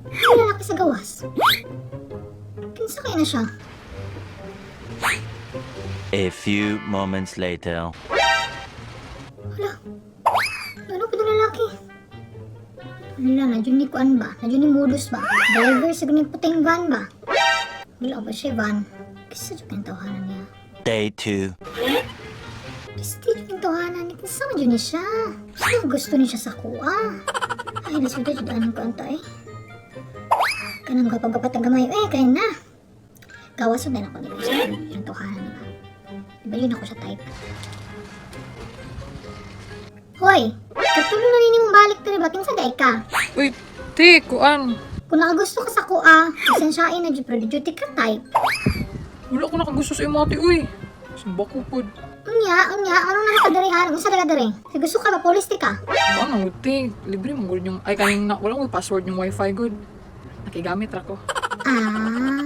May lalaki sa gawas. Kinsa kaya na siya? A few moments later. Hala. Ano pa itong lalaki? Hala, nandiyan ni Kuan ba? Nandiyan ni modus ba? Driver sa ganyan puting van ba? Wala ba siya van? Kasi sa yung tawanan niya. Day 2. Piste yung tawanan niya. Kinsa man yun ni siya? Sino gusto niya siya sa kuha? Ay, nasuda jud anong kuan ta eh. Kanang kapag ang gamay. Eh, kaya na. Gawas na ako nila sa yung tawanan niya. Diba yun ako sa type? Hoy! Katulo na ninyo mong balik diri ba? Kinsa day ka? Uy, te, kuan. Kung nakagusto ka sa kuha, pasensyain na jud pero di jud ka type. Wala ko nakagusto sa imo, ate, uy. Simba ko pod. Unya, unya, anong nakakadirihan? Unsa daga diri? Kasi gusto ka ba police ti ka? Kuan ang te, libre man gud yung ay kaning na, wala ko password yung wifi gud. Nakigamit ra ko. Ah.